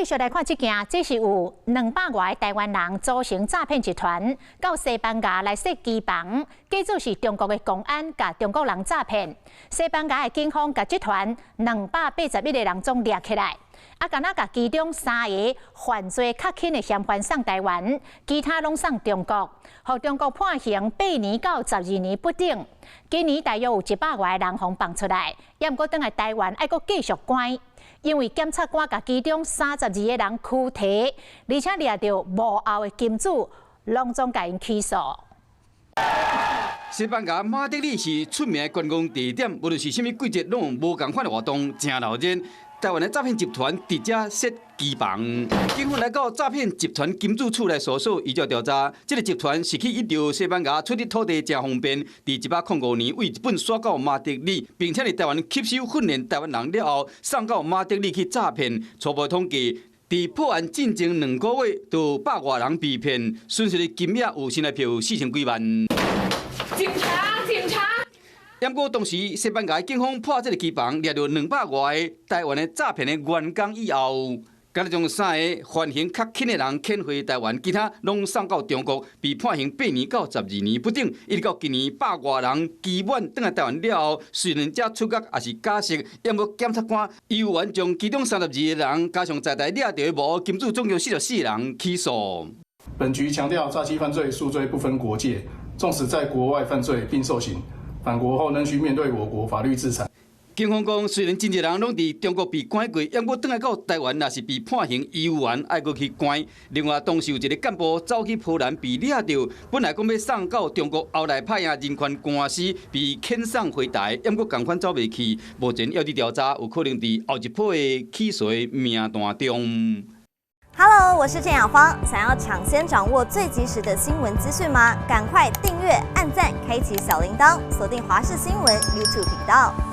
繼續來看這件，這是有200外個台灣人組成詐騙集團，到西班牙來設機房，假做是中國的公安，共中國人詐騙。西班牙的警方共這團281個人總掠起來，啊，干焦共其中三個犯罪較輕的嫌犯送台灣，其他攏送中國，予中國判刑8年到12年不等。今年大約有100外個人予放出來，猶毋過轉來台灣愛閣繼續關。因為檢察官共其中32個人拘提，而且掠著幕後的金主，攏總共𪜶起訴。西班牙馬德里是出名的觀光地點，無論是啥物季節，攏有無仝款的活動，誠鬧熱。台灣的詐騙集團佇遮設機房，警方來到詐騙集團金主厝內搜索，依照調查，這個集團是去依著西班牙出入土地誠方便，佇105年對日本徙到馬德里，並且佇台灣吸收訓練台灣人了後，送到馬德里去詐騙。初步統計，佇破案進前2個月，就百外人被騙，損失的金額有新台幣4000幾萬。警察，警察！毋過當時西班牙警方破這个機房，掠著200外個台灣的詐騙的員工以後，干焦將三个犯行較輕的人遣回台灣，其他攏送到中國，被判刑8年到12年不等。一直到今年百外人期滿轉來台灣了後，雖然才出獄抑是假釋，毋過檢察官猶原將其中32個人加上在台掠著的幕後金主，總共44人起訴。本局強調，詐欺犯罪數罪不分國界，縱使在國外犯罪並受刑，返國後仍須面對我國法律制裁。警方講，雖然真濟人攏佇中國被關過，毋過轉來到台灣，若是被判刑，猶原愛閣去關。另外，當時有一个幹部走去波蘭被掠著，本來講欲送到中國，後來拍贏人權官司，被遣送回台，毋過仝款走袂去。目前猶佇調查，有可能佇後一波的起訴名單中。 Hello，我是鄭雅芳。想要搶先掌握最及時的新聞資訊嗎？趕快訂閱、按讚、開啟小鈴鐺，鎖定華視新聞 YouTube 頻道。